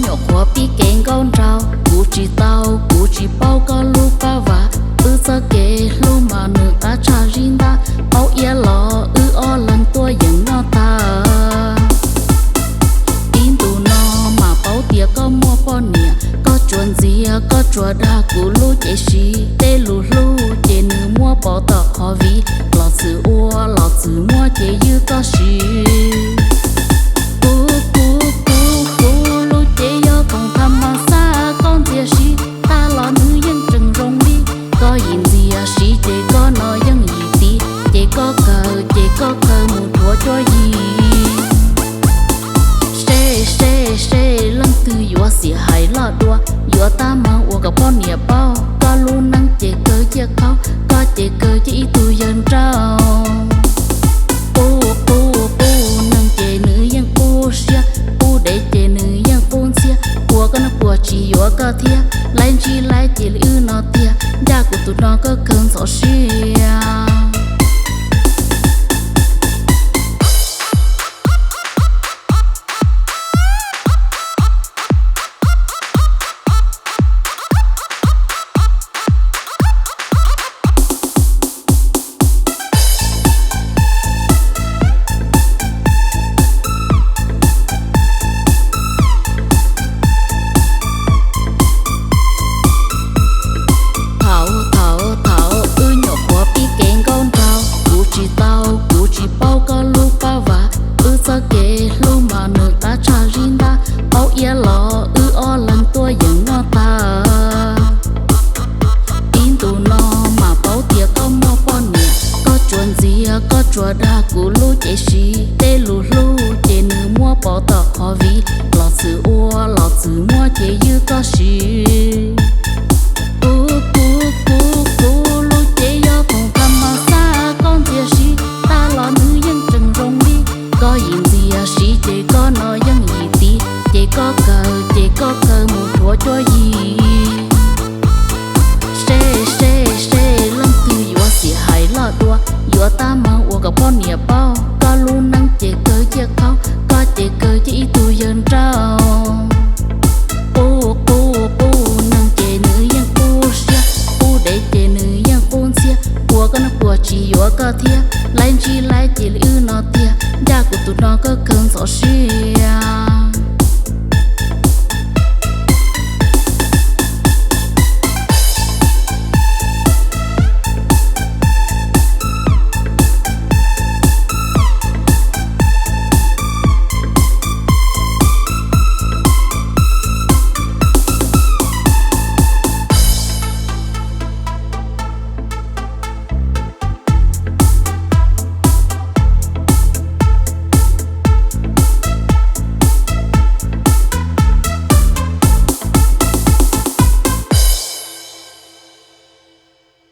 Nyuam qhuav pib kev nkauj nraug, kuv tsis tau, kuv tsis paub koj lub paj vas. Wb txoj kev hlub mas nws qab tshaj zib ntaj, paub iab los wb ob leeg tuaj yeem noj tag. Ib ntus no mas paub tias koj muaj poj niam, koj tsuas ntxias koj tsuas dag kuv lub cev siv. Tej lus hlub ces nws muab pov tom qhov viv, los txwm ua los txwm muab ces ywj koj siv. Kuv, kuv, kuv, kuv lub cev yog koom tham mas xaj koj ntxias siv, tag los nws yeej tseem zoo li. Koj yim ntxias siv ces koj no yeej yim tiv, ces koj kawg, ces koj kawg mus dhuav cuab yim. Seb, seb, seb leej twg yuav xiam hais loj dua, yuav tab meeg ua kom poj niam paub. Koj lub neej ces kawg ciaj khaub, koj ces kawg ciaj ib tug yawg nrauj. Qub, qub, qub neeg ces nws yeej qub siab, qub dev ces nws yeej qub ntxhiab. Ua koj neej puas tsis yuav koj thiab, laib ntsib laib ces li wb no tiag, ncaj kuv tus no koj kawg ntxhov siab. Thaum, thaum, thaum wb nyuam qhuav pib kev nkauj nraug, kuv tsis tau, kuv tsis paub koj lub paj vas. Wb txoj kev hlub mas nws qab tshaj zib ntaj, paub iab los wb ob leeg tuaj yeem noj tag. Ib ntus no mas paub tias koj muaj poj niam, koj tsuas ntxias koj tsuas dag kuv lub cev siv. Tej lus hlub ces nws muab pov tom qhov viv, los txwm ua los txwm muab ces ywj koj siv. Kuv, kuv, kuv, kuv lub cev yog koom tham mas xaj koj ntxias siv, tag los nws yeej tseem zoo li. Koj yim ntxias siv ces koj no yeej yim tiv, ces koj kawg, ces koj kawg mus dhuav cuab yim. Seb, seb, seb leej twg yuav xiam hais loj dua, yuav tab meeg ua kom poj niam paub.